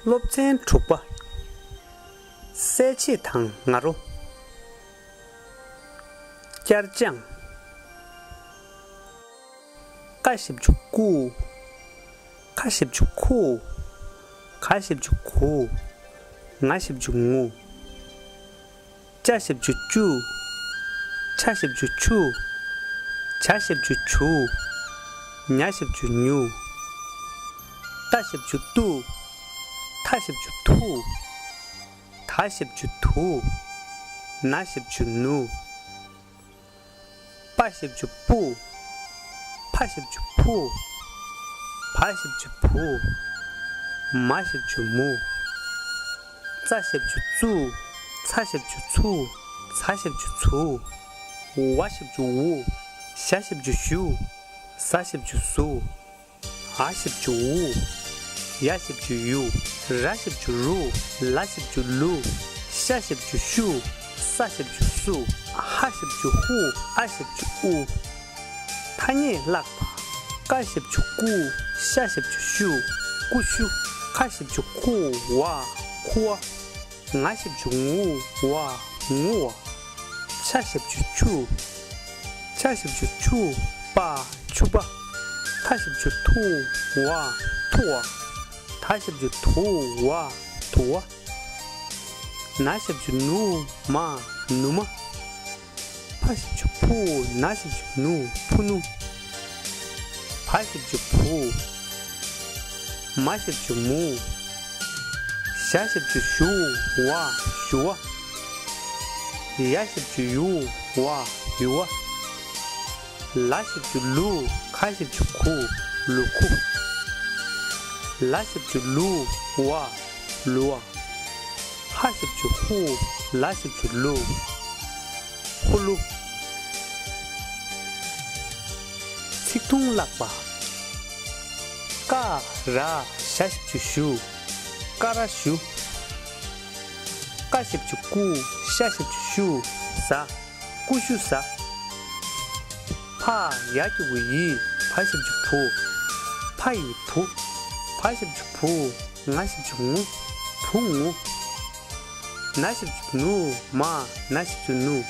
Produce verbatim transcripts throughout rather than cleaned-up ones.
སློབ་ཚན་དྲུག་པ། གསལ་བྱེད་དང་ང་རོ། བསྐྱར་སྦྱང་། ཀ་ཞབས་ཀྱུ་ཀུ། ཁ་ཞབས་ཀྱུ་ཁུ། ག་ཞབས་ཀྱུ་གུ། ང་ཞབས་ཀྱུ་ངུ། ཅ་ཞབས་ཀྱུ་ཅུ། ཆ་ཞབས་ཀྱུ་ཆུ། ཇ་ཞབས་ཀྱུ་ཇུ། ཉ་ཞབས་ཀྱུ་ཉུ། ཏ་ཞབས་ཀྱུ་ཏུ། ཐ་ཞབས་ཀྱུ་ཐུ། ད་ཞབས་ཀྱུ་དུ། ན་ཞབས་ཀྱུ་ནུ། པ་ཞབས་ཀྱུ་པུ། ཕ་ཞབས་ཀྱུ་ཕུ། བ་ཞབས་ཀྱུ་བུ། མ་ཞབས་ཀྱུ་མུ། ཙ་ཞབས་ཀྱུ་ཙུ། ཚ་ཞབས་ཀྱུ་ཚུ། ཛ་ཞབས་ཀྱུ་ཛུ། ཝ་ཞབས་ཀྱུ་ཝུ། ཞ་ཞབས་ཀྱུ་ཞུ། ཟ་ཞབས་ཀྱུ་ཟུ། འ་ཞབས་ཀྱུ་འུ། ཡ་ཞབས་ཀྱུ་ཡུ། ར་ཞབས་ཀྱུ་རུ། ལ་ཞབས་ཀྱུ་ལུ། ཤ་ཞབས་ཀྱུ་ཤུ། ས་ཞབས་ཀྱུ་སུ། ཧ་ཞབས་ཀྱུ་ཧུ། ཨ་ཞབས་ཀྱུ་ཨུ། ཐ་སྙད་བཀླག་པ། ཀ་ཞབས་ཀྱུ་ཀུ། ཤ་ཞབས་ཀྱུ་ཤུ། ཀུ་ཤུ། ཁ་ཞབས་ཀྱུ་ཁུ། ཝ། ཁུ་ཝ། ང་ཞབས་ཀྱུ་ངུ། ཝ། ངུ་ཝ། ཆ་ཞབས་ཀྱུ་ཆུ། ཆ་ཞབས་ཀྱུ་ཆུ་པ། ཆུ་པ། ཐ་ཞབས་ཀྱུ་ཐུ། ཝ། ཐུ་ཝ། ད་ཞབས་ཀྱུ་དུ། ཝ། དུ་ཝ། ན་ཞབས་ཀྱུ་ནུ། མ། ནུ་མ། ཕ་ཞབས་ཀྱུ་ཕུ། ན་ཞབས་ཀྱུ་ནུ། ཕུ་ནུ། བ་ཞབས་ཀྱུ་བུ། མ་ཞབས་ཀྱུ་མུ། ཞ་ཞབས་ཀྱུ་ཞུ། ཝ། ཞུ་ཝ། ཡ་ཞབས་ཀྱུ་ཡུ། ཝ། ཡུ་ཝ། ལ་ཞབས་ཀྱུ་ལུ། ག་ཞབས་ཀྱུ་གུ། ལུ་གུ། ལ་ཞབས་ཀྱུ་ལུ། ཝ། ལུ་ཝ། ཧ་ཞབས་ཀྱུ་ཧུ། ལ་ཞབས་ཀྱུ་ལུ། ཧུ་ལུ། ཚིག་ཐུང་བཀླག་པ། ཀ་ར་ཞ་ཞབས་ཀྱུ་ཞུ། ཀ་ར་ཞུ། ཀ་ཞབས་ཀྱུ་ཀུ། ཤ་ཞབས་ཀྱུ་ཤུ། ཟ། ཀུ་ཤུ་ཟ། ཕ་ཡ་གི་གུ་ཡི། བ་ཞབས་ཀྱུ་བུ། ཕ་ཡི་བུ། བ་ཞབས་ཀྱུ་བུ། ང་ཞབས་ཀྱུ་ངུ། བུ་ངུ། ན་ཞབས་ཀྱུ་ནུ། མ། ན་ཞབས་ཀྱུ་ནུ།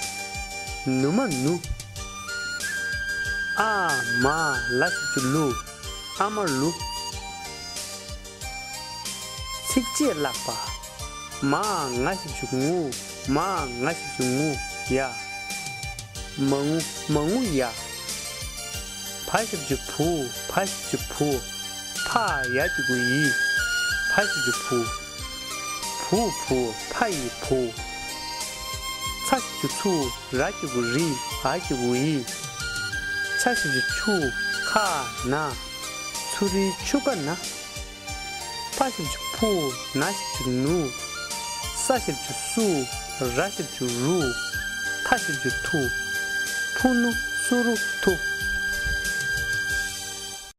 ནུ་མ་ནུ། ཨ་མ། ལ་ཞབས་ཀྱུ་ལུ། ཨ་མ་ལུ། ཚིགས་བཅད་བཀླག་པ། མ་ང་ཞབས་ཀྱུ་ངུ། མ་ང་ཞབས་ཀྱུ་ངུ་ཡ། མ་ངུ་མ་ངུ་ཡ། བ་ཞབས་ཀྱུ་བུ། བ་ཞབས་ཀྱུ་བུ། ཕ་ཡ་གི་གུ་ཡི། བ་ཞབས་ཀྱུ་བུ། བུ་བུ། ཕ་ཡི་བུ། ཚ་ཞབས་ཀྱུ་ཚུ། ར་གི་གུ་རི། འ་གི་གུ་འི། ཆ་ཞབས་ཀྱུ་ཆུ། ཁ་ན། ཚུ་རི་ཆུ་ཁ་ན། ཕ་ཞབས་ཀྱུ་ཕུ། ན་ཞབས་ཀྱུ་ནུ། ས་ཞབས་ཀྱུ་སུ། ར་ཞབས་ཀྱུ་རུ། ཐ་ཞབས་ཀྱུ་ཐུ། ཕུ་ནུ་སུ་རུ་ཐུ།